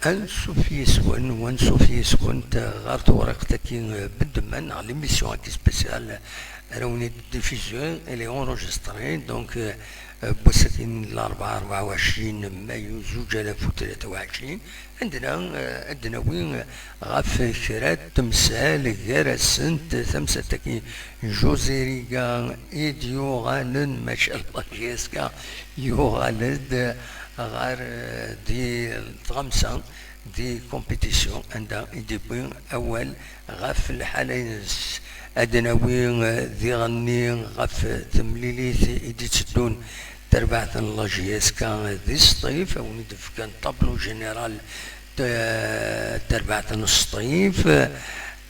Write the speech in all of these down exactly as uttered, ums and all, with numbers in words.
Ansuf yis-wen, wansuf yis-went ɣer tewriqt-agi, eh, beddmen, ɣer l'émission-agi spéciale, ara wen-id-diffusion, elle est enregistrée, donc, eh, eh, n wass-agi n larebɛa, rebɛa u ɛecrin mayu zuǧ alaf u tlata u ɛecrin, anda, eh, ad d-nawi, eh, ɣef kra n temsal, gar-asent tamsalt-agi n José Riga i d-yuɣalen, maca la J S K yuɣal-d ɣer, eh, di tɣamsa, di compétition, anda i d-yewwi awal ɣef lḥala-ines. Ad d-nawi, eh, diɣenni ɣef temlilit i d-itteddun, tarbaɛt n la J S K di Sṭif, a wen-d-fkan tableau général, eh, tarbaɛt n Sṭif.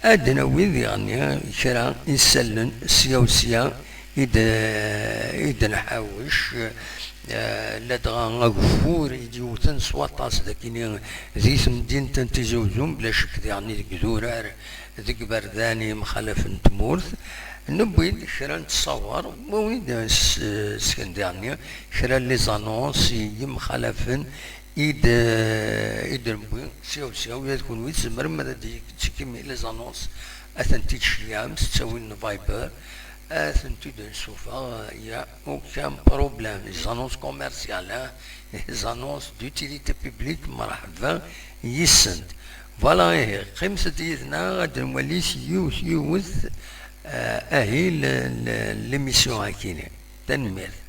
Ad d-nawi diɣenni kra isallen sya u sya i d-, i d-nḥawec, eh, ladɣa ageffur i d-yewten s waṭas dagini di temdint n Tizi Uzzu, bla ccek diɣenni deg idurar, deg iberdan yemxalafen n tmurt. Newwi-d kra n ttṣawer, wwin-d s-, sken diɣenni kra n les annonces yemxalafen i d-, i d-newwi sya u sya, ula d kunwi tzemrem ad d-, ttekkim les annonces, ad tent-id-tceyyɛem s ttawil n Viber, ad tent-id-nsufeɣ, y a aucun problème. Les annonces commerciales, hein, les annonces d'utilité publique, mṛeḥba yis-sent. Voilà, ihi, qqimet-d yid-neɣ ad nwali s yiwet yiwet, eh, ahil n l'émission-agi-ni. Tanemmirt.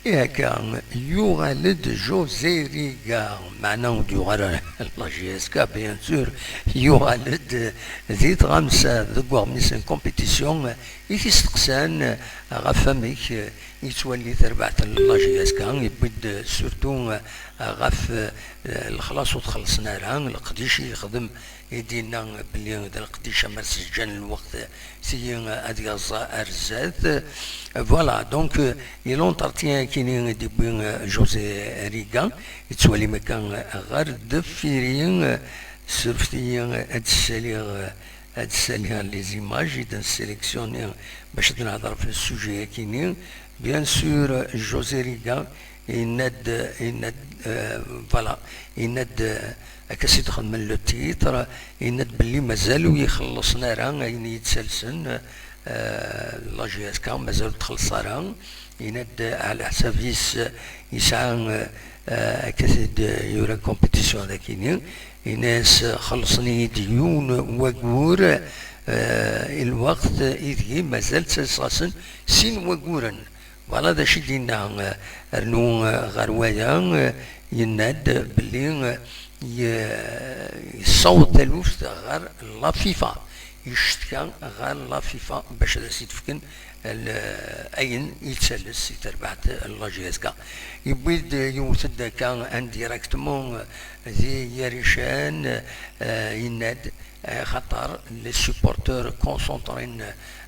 Ihi akka, yuɣal-d José Riga, meɛna ur d-yuɣal ara la J S K, bien sûr, yuɣal-d di tɣamsa deg uɣmis n compétition i t-isteqsan ɣef amek yettwali tarbaɛt n la J S K, yewwi-d surtout ɣef, eh, lexlaṣ ur t-xellṣen ara, leqdic i yexdem i d-yenna belli d leqdic amer s-ǧǧan lweqt, tigi ad yaẓ ar zdat. Voilà, donc, euh, i l'entretien-agi-ni i d-yewwi, euh, José Riga, yettwalim akka, euh, ɣer deffir-i, euh, surfet-iyi ad ssaliɣ, euh, ad ssaliɣ les images i d-nsélectionner bac ad nehder ɣef le sujet-agi-ni. Bien sûr, José Riga yenna-d, yenna-d, euh, voilà, yenna-d, euh, akka s i d-xedmen le titre, yenna-d belli mazal ur yi-xellṣen ara ayen i yi-d-ssalsen, euh, la J S K, mazal ur d-txelleṣ ara. Yenna-d, euh, ɛla ḥsab-is, euh, yesɛa, euh, euh, akka t-id-yura compétition dagini, yenna-yas, euh, xellṣen-iyi-d yiwen wagur, euh, i lweqt ideg mazal ttalseɣ-asen sin waguren. Voilà d acu i d-yenna, eh, rnu, eh, ɣer waya, eh, yenna-d belli, eh, ye-, yessaweḍ taluft ɣer la FIFA, yeccetka ɣer la FIFA bac ad as-id-fken l-, ayen yettales i terbaɛt n la J S K. Yewwi-d, yewwet-d akka indirectement, eh, di Yarican, eh, yenna-d, eh, axaṭer les supporters concentrés,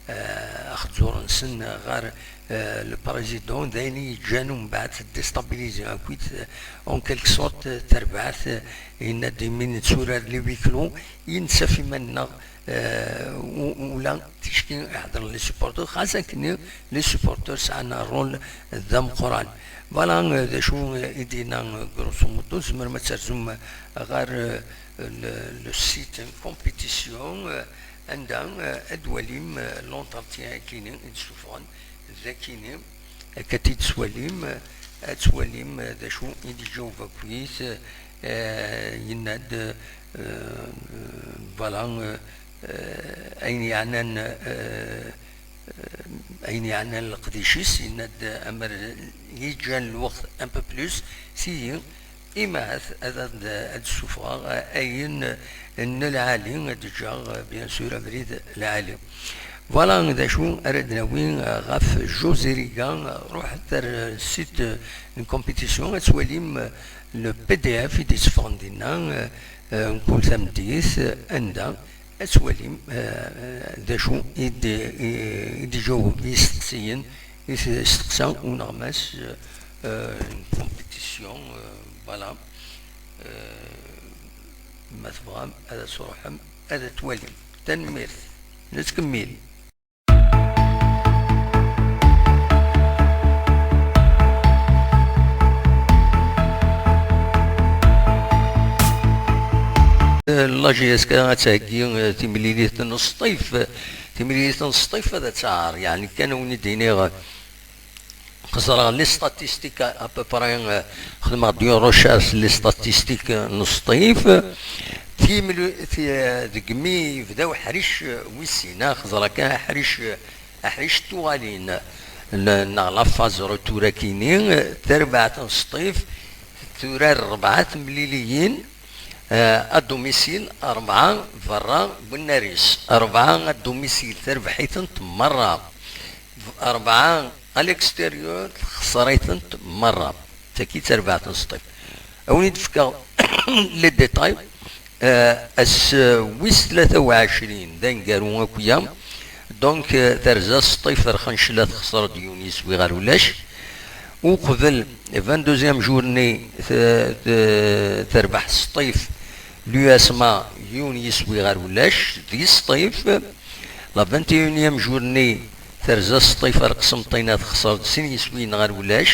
eh, axezzur-nsen ɣer, eh, le président, d ayen i yeǧǧan umbeɛd déstabiliser akk-it, eh, en quelque sorte, eh, tarbaɛt, eh, yenna-d imi netturar les huis clos, i nessaf iman-nneɣ, eh, u-, ula ticki i ḥedṛen les supporters, xas akken les supporters sɛan rôle d ameqqran. Voilà, eh, d acu, eh, i d-yenna, eh, grosso modo, tzemrem ad terzum, eh, ɣer, eh, le, le site n compétition, eh, anda, eh, ad twalim, eh, l'entretien akini i d-ssufɣen d akini, akka ad t-id-twalim, eh, ad twalim, eh, d acu i d-iǧaweb akkit, eh, yenna-d, eh, voilà, eh, eh, ayen yeɛnan, eh, eh, ayen yeɛnan leqdic-is, yenna-d amer yeǧǧan lweqt un peu plus, tigi, imahat ad, ad, ad d-ssufɣeɣ ayen n lɛali, ad d-ǧǧeɣ, bien sûr, abrid lɛali. Voilà d acu ara d-nawi ɣef José Riga. Ruḥet ar site n compétition, ad twalim le P D F i d-itteffɣen dinna, eh, mkul tameddit, anda ad twalim, eh, d acu i d-, i, i d-iǧaweb i yisteqsiyen i t-, isteqsa uneɣmas, eh, n compétition, eh, voilà. Eh, ma tebɣam ad as-truḥem, ad twalim. Tanemmirt. Nettkemmil. La J S K ad theggi, eh, timlilit n Sṭif, timlilit n Sṭif ad tt-tɛer, yeɛni kan ad wen-d-iniɣ, xeẓreɣ les statistiques à peu près, eh, xedmeɣ-d une recherche les statistiques n Sṭif. Timli-, ti-, deg mi yebda uḥric, eh, wis sin, ah, xeẓreɣ kan aḥric, eh, aḥric n tuɣalin, n-, neɣ la phase retour akini, eh, tarbaɛt n Sṭif turar rebɛa temliliyin, eh, à domicile, rebɛa berra n unnar-is, rebɛa à domicile, terbeḥ-itent merra. Rebɛa à l'extérieur, texṣer-itent merra. Tagi d tarbaɛt n Sṭif. A wen-id-fkeɣ les détails. Eh, ass, eh, wis tlata u ɛecrin d aneggaru akk-ya. Donc, eh, terza Sṭif ar Xencla, texṣer-d yiwen yiswi ɣer ulac. Uqbel, vingt-deuxième journée, te-, te-, terbeḥ Sṭif l'U S M A yiwen yiswi ɣer ulac, di Sṭif. La vingt et unième journée, terza Sṭif ar Qsenṭina, texṣer-d sin yiswiyen ɣer ulac.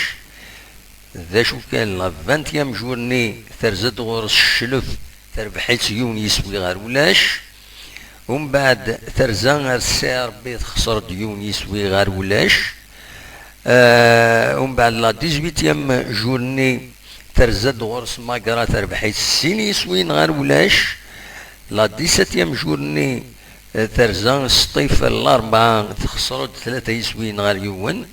D acu kan, la vingtième journée, terza-d ɣur-s Cclef, terbeḥ-itt yiwen yiswi ɣer ulac. Umbeɛd, terza ar C R B, texṣer-d yiwen yiswi ɣer ulac. Euh, umbeɛd, la dix-huitième journée, terza-d ɣur-s Magra, terbeḥ-itt sin yiswiyen ɣer ulac. La dix-septième journée, eh, terza Sṭif, Larebɛa, texṣer-d tlata yiswiyen ɣer yiwen.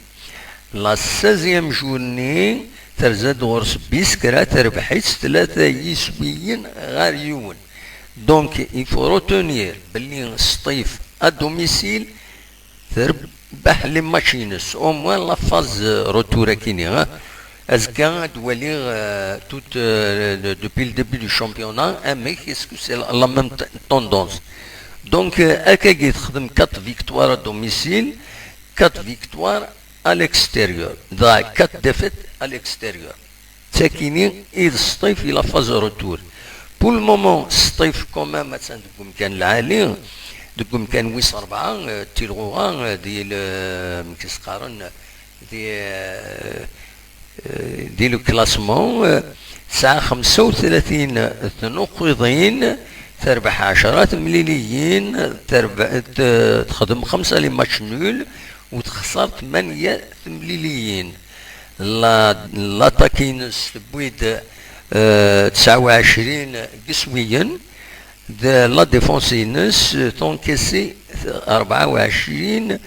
La seizième journée, terza-d ɣur-s Biskra, terbeḥ-itt tlata yiswiyen ɣer yiwen. Donc, il faut retenir belli Sṭif à domicile terbeḥ les matchs-ines, au moins la phase retour akini, hein. Azekka ad waliɣ, euh, tout, euh, le, depuis le début du championnat, amek, est-ce que c'est la, la même t-, tendance. Donc, euh, akkagi texdem quatre victoires à domicile, quatre victoires à l'extérieur, dɣa quatre défaites à l'extérieur. D takini i d Sṭif i la phase retour. Pour le moment, Sṭif quand même attan deg umkan lɛali, deg umkan wis rebɛa, euh, tilɣuɣa, euh, di le, amek i s-qqaren, di, euh, euh, di le classement, euh, tesɛa xemsa u tlatin tnuqqiḍin, terbeḥ ɛecra temliliyin, terbe-, t-, texdem xemsa les matchs nuls, u texṣer tmanya temliliyin. La, l'attaque-ines tewwi-d, euh, tesɛa u ɛecrin n yiswiyen, d la défense-ines, euh, tencaisser rebɛa u ɛecrin n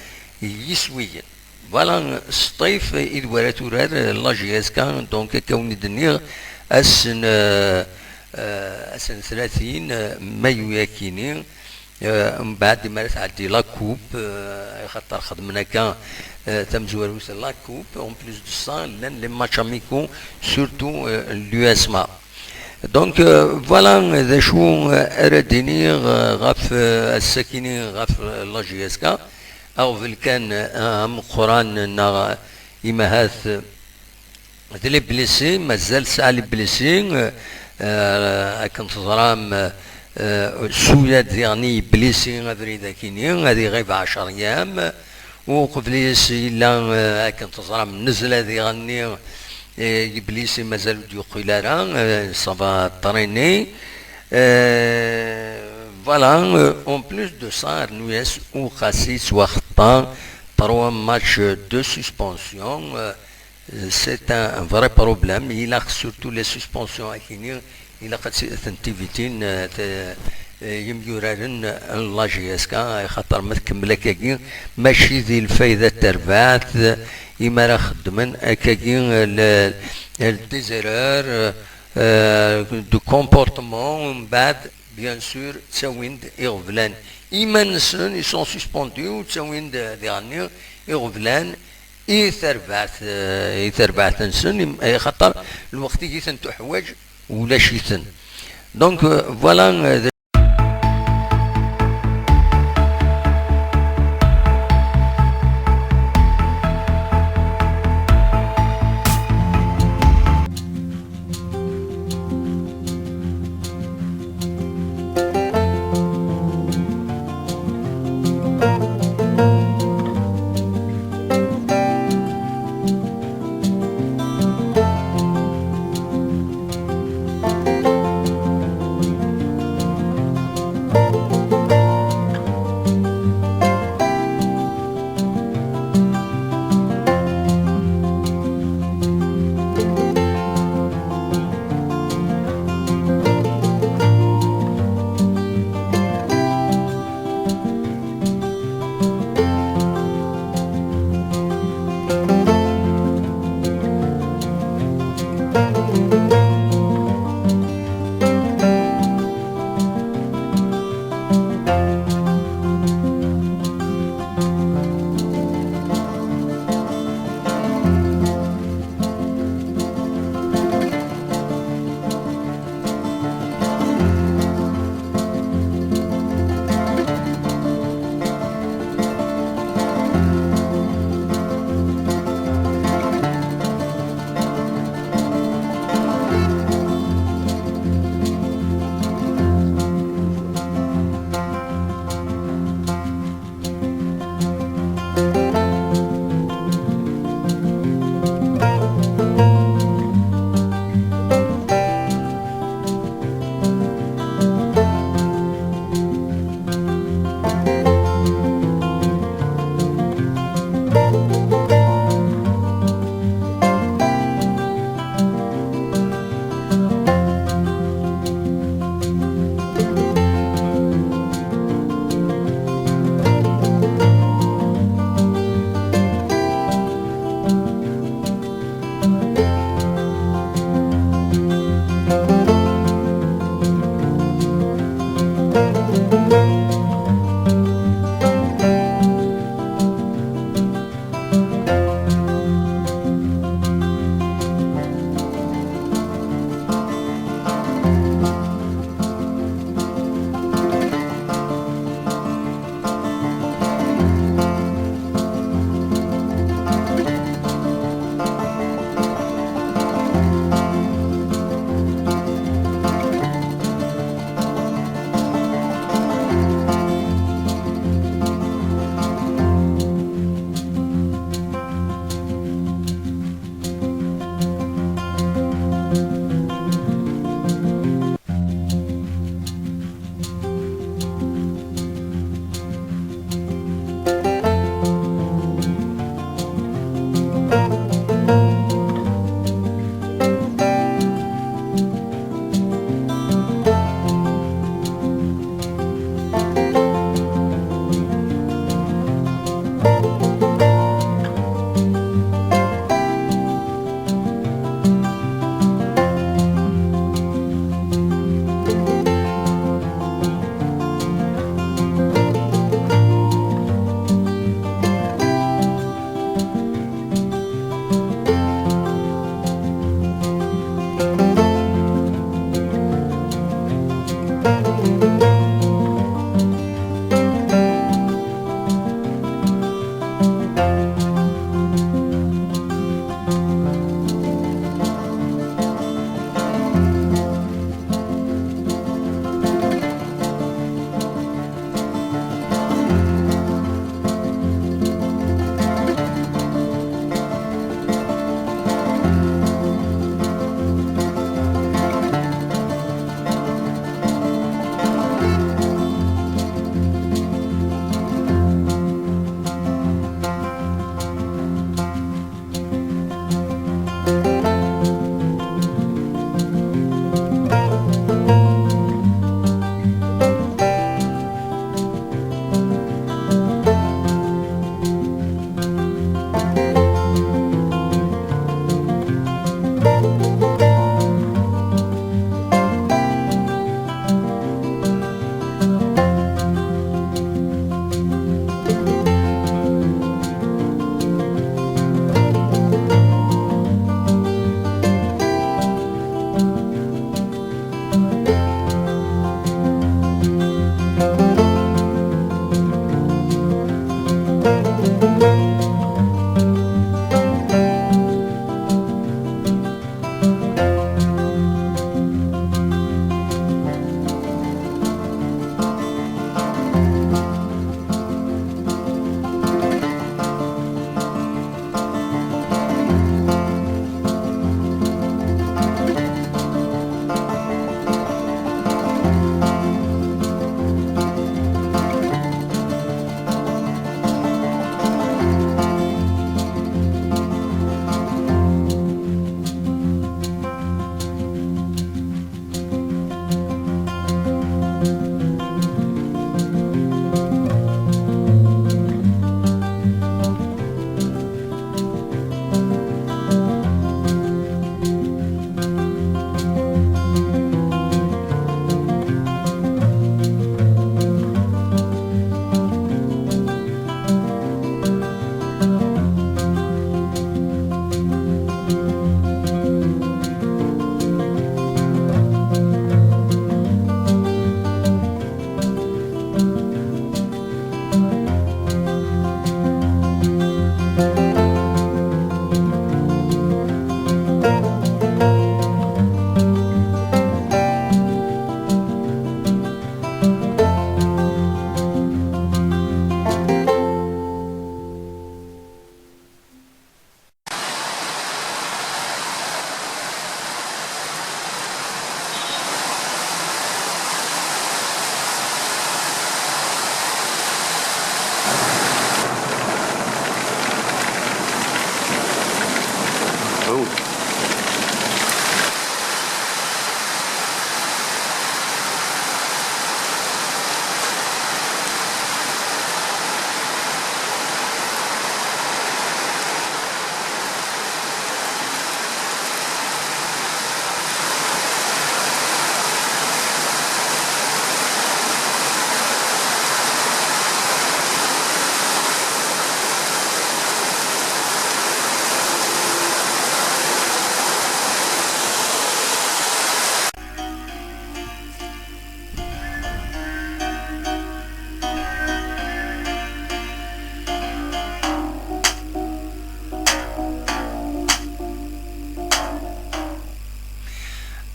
yiswiyen. Voilà, Sṭif i d wara turar, euh, la J S K, donc akka wen-d-nniɣ, ass n, euh, euh, ass n tlatin, euh, mayu akini, Eh, mbeɛd mi ara tɛeddi la coupe, eh, axaṭer xedmen akka, eh, tamezwarut la coupe, en plus de ça, llan les matchs amicaux, surtout, eh, l'U S M A. Donc, eh, voilà, eh, d acu, eh, ara d-iniɣ, eh, ɣef, eh, ass-akini, ɣef, eh, la J S K, aɣbel kan, eh, ameqqran neɣ, eh, imahat, eh, d les blessés, mazal tesɛa les blessés, euh, euh, akken teẓram, euh, Souya diɣen i blessé abrid akini, ad iɣib ɛecr yam, uqbel-is yella, euh, akken teẓram, Nezla diɣen-nni, euh, i blessé mazal ur d-yuqil ara, euh, ça va traîner. Euh, voilà, euh, en plus de ça, rnu-yas Uqasi yettwaxeṭṭa trois matchs de suspension, euh, C'est un vrai problème. Ilaq surtout les suspensions akini, ilaq ad t-, ad tent-ivitin, eh, t-, eh, yimyuraren n la J S K, axaṭer ma tkemmel akkagi, mačči di lfayda n terbaɛt, imi ara xeddmen akkagi, eh, le, le des erreurs, eh, de comportement, mbeɛd, bien sûr, ttawin-d iɣeblan iman-nsen, ils sont suspendus, ttawin-d diɣenni iɣeblan, i terbaɛt, eh, i terbaɛt-nsen, im-, eh, axaṭer lweqt i ten-tuḥwaǧ ulac-iten. Donc, eh, voilà, eh,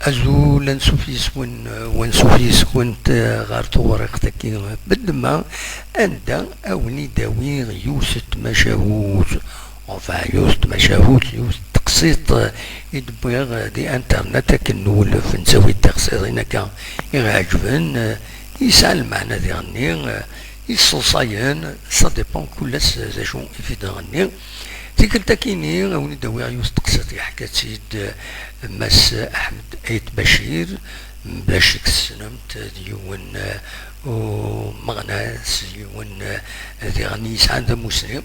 Azul, ansuf yes-wen, wansuf yes-went ɣer tewriqt-agi n ddemma, anda a wen-id-awiɣ yiwet n tmacahut, enfin, yiwet n tmacahut, yiwet n teqsiṭ i d-wwiɣ di internet akken nwulef, nettawi-d tiqsiḍin akka i ɣ-iɛeǧben, yesɛa lmeɛna diɣenni, yesseḍsayen, ça dépend kul ass d acu i t-id-nɣenni. Tikkelt-akini, a wen-id-awiɣ yiwet teqsiṭ yeḥka-tt-id Mass Aḥmed Ayt Bacir, bac i tessnemt, d yiwen, uh, umeɣnas, d yiwen, uh, diɣen yesɛan tamusni.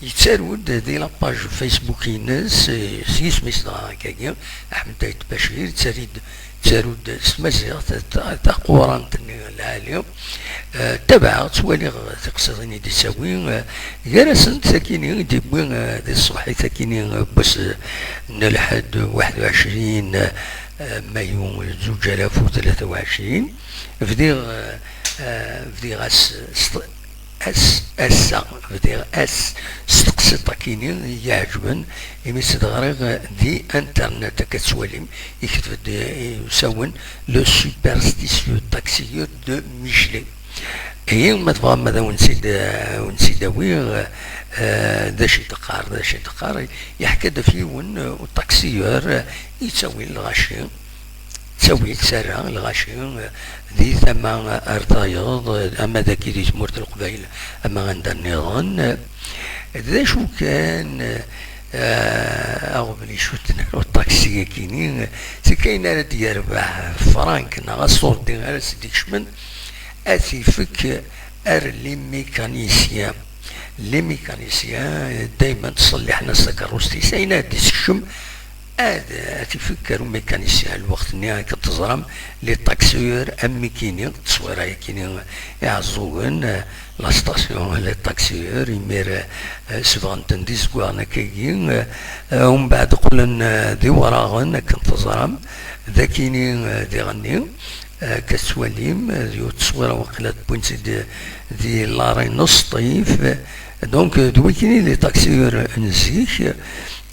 Yettaru-d di la page Facebook-ines, eh, s yisem-is dɣa akkagi, Aḥmed Ayt Bacir, yettari-d, yettaru-d s tmaziɣt ta-, taqurant-nni lɛali. Eh, tabaɛeɣ, ttwaliɣ tiqsiḍin i d-yettawi, eh, gar-asent takini i d-yewwi, eh, di tṣebḥit akini, eh, n wass, eh, n lḥedd waḥed u ɛecrin, eh, mayu zuǧ alaf u tlata u ɛecrin. Bdiɣ, eh, eh, bdiɣ-as s t-, ass, ass-a, bdiɣ ass s teqsiṭ-akini i yi-iɛeǧben, imi s-d-ɣriɣ di internet, akka tettwalim, yekteb-d, eh, usawen, Le superstitieux taxieur de Michelet. Ihi, ma tebɣam ad awen-tt-id, ad awen-tt-id-awiɣ, eh, d acu i d-teqqar, d acu i d-teqqar, yeḥka-d ɣef yiwen, eh, uṭaksiyur, eh, yettawin lɣaci, ttawin, ttarra lɣaci, eh, di tama ar tayeḍ, eh, ama dagi di tmurt n Leqbayel, ama anda nniḍen, eh, d acu kan, eh, aɣbel icudden ar uṭaksi-agi-ni, eh, seg ayen ara d-yerbeḥ frank neɣ aṣurdi ara s-d-ikecmen, ad t-ifek ar les mécaniciens. Les mécaniciens, daymen ttṣelliḥen-as takeṛṛust-is, ayen ara d-isekcem, ad, ad t-ifek ar umécanicien. Lweqt-nni, akken teẓram, les taxeurs am nekkini, tteswira-yakini iɛeẓẓugen, la station, les taxeurs, imir, eh, sebɣen-ten d izeggaɣen akkagi, eh, eh, umbeɛd qqlen, eh, d iwraɣen, akken teẓram, d akini, eh, diɣenni, eh, akka tettwalim, eh, d yiwet tteswira waqila tewwin-tt-id di Lari n Sṭif. Donc, eh, d wikini les taxeurs n zik,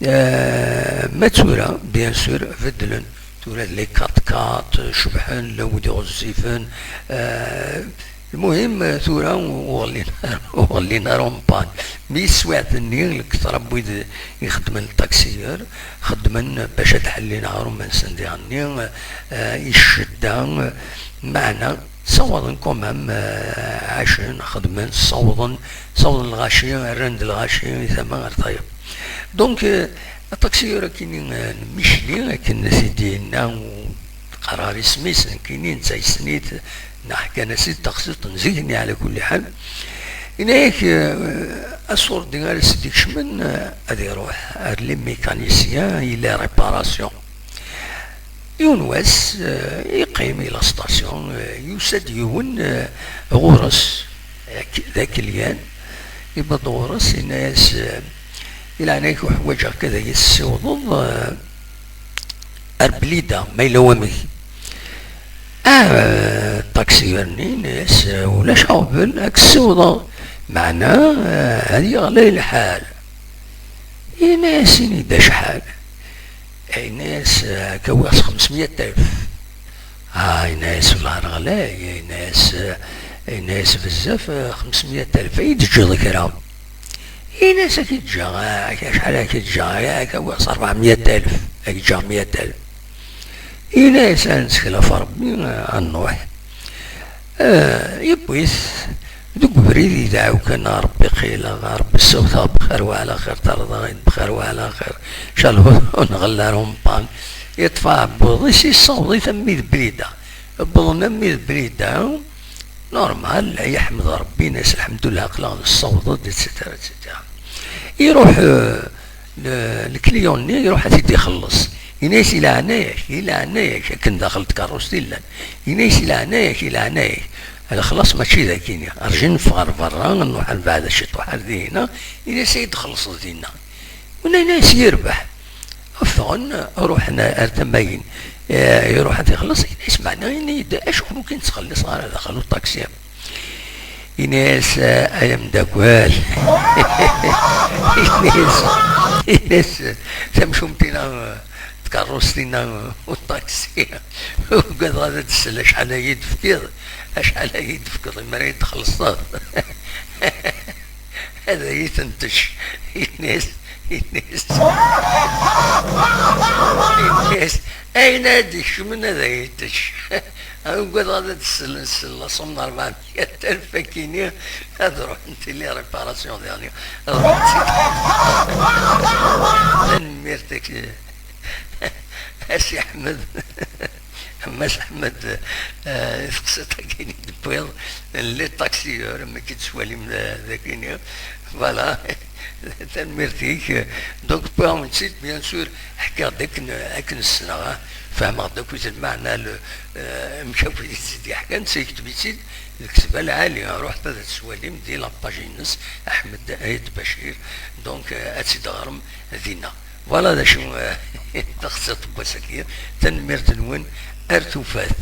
eh, ma d tura, bien sûr, beddlen. Tura d les quatre-quatre, cebḥen, llan wid ɣezzifen, eh, Lmuhim, tura ur ɣellin ara, ur ɣellin ara en panne. Mi teswiɛt-nni, lketṛa n wid ixeddmen taxiyeur, xeddmen bac ad ḥellin aɣrum-nsen diɣenni, eh, i ccedda, meɛna ssawaḍen quand même, eh, ɛacen, xedmen, ssawḍen, ssawḍen lɣaci, rran-d lɣaci i tama ar tayeḍ. Donc, eh, aṭaksiyur akkin, eh, n Micli, akken i t-id-yenna u-, qqar ɣer isem-is, nekkini netta yessen-it, neɣ ḥkan-as-id taxsiṭ n zik-nni, ɛla kulli ḥal. Yenna-yak, eh, aṣurdi ara s-d-ikecmen, eh, ad iruḥ ar les mécaniciens i les réparations. Yiwen wass, eh, yeqqim i la station, eh, yusa-d yiwen, eh, ɣur-s, eh, d akelyan, yewweḍ ɣur-s, yenna-yas, eh, "Di leɛnaya-k, uḥwaǧeɣ-k ad iyi-tessiwḍeḍ, eh, ar Blida, ma yella wamek." Ah, eh, ṭaksiyur-nni yenna-yas, eh, "Ulac aɣbel, ad k-ssiwḍeɣ, meɛna, eh, ad yeɣlay lḥal." Yenna-yas, "Ini-d acḥal." Yenna-yas, "Ad k-awiɣ s xemsmya alef." Ah, yenna-yas, "Wellah ar ɣlay." Yenna-yas, yenna-yas, "Bezzaf, xemsmya alef, ad yi-d-teǧǧeḍ kra." Yenna-yas, "Ad k-id-ǧǧeɣ, ah, acḥal ad k-id-ǧǧeɣ? Ad k-awiɣ s rebɛemya alef, ad k-ǧǧeɣ mya alef." Yenna-yas, "Ad nettkel ɣef Rebbi, ad nruḥ." Eh, yewwi-t deg ubrid, yedɛu kan, "A Rebbi, qila, a Rebbi, ssawteɣ bxir wa ɛla xir, tarḍaɣ-in bxir wa ɛla xir, ncallah ur nɣelli ara en panne." Yeṭṭef aɛebbuḍ-is, yessaweḍ-it armi d Blida. Wwḍen armi d Blida, normal, yeḥmed Rebbi, yenna-yas, "Lḥemdullah, aql-aɣ nessaweḍ-d", et cetera, et cetera. Iruḥ, eh, le-, le client-nni iruḥ ad t-id-ixelleṣ. Yenna-yas, "Di leɛnaya-k, di leɛnaya-k, akken daxel tkeṛṛust i llan." Yenna-yas, "Di leɛnaya-k, di leɛnaya-k. Lexlaṣ mačči d akini. Rǧu neffeɣ ar berra, nruḥ ar beɛda ciṭuḥ ar dihina." Yenna-yas, "Ad yi-d-txellṣeḍ dinna." Winna yenna-yas, "Yerbeḥ." Ffɣen, ruḥen ar tama-in. Eh, iruḥ ad ixelleṣ, yenna-yas, "Meɛna ini-yi-d, acuɣer ur k-in-ttxelliṣeɣ ara daxel uṭaksi?" Ini-as, "Ay ameddakel." Ini-as, ini-as, "Tamcumt-ina, eh, tkeṛṛust-inna, uṭaksi. Ugadeɣ ad d-tsel acḥal ay iyi-d-tefkiḍ, acḥal ay iyi-d-tefkiḍ, imir ad iyi-d-txellṣeḍ. Ad iyi-ten-tečč. Yenna-yas, yenna-yas, yenna-yas, ayen ad d-ikecmen ad iyi-tečč. Ugadeɣ ad d-tsel, nsel laṣum n rebɛemya alef akkin-nni, ad ruḥent i les réparations dernières. Ad ruḥent. Tanemmirt-ik. A Si Ḥmed, Mass Ḥmed, eh, i teqsiṭ-agi i d-tewwiḍ, les taxilleurs, amek i d-tettwalim d, d akini. Voilà, tanemmirt-ik. Donc, wwiɣ-awen-tt-id, bien sûr, ḥkiɣ-d akken, akken ssneɣ, ah, fehmeɣ-d akk lmeɛna, le, eh, amek akk i tt-id-yeḥkan, s yekteb-itt-id deg ttba lɛali. Ruḥet ad tettwalim di la page-ines, Ḥmed Ayt Bacir. Donc, eh, ad tt-id-teɣrem dinna. Voilà d acu, eh, taxsiṭ n wass-agi. Tanemmirt-nwen, ar tufat.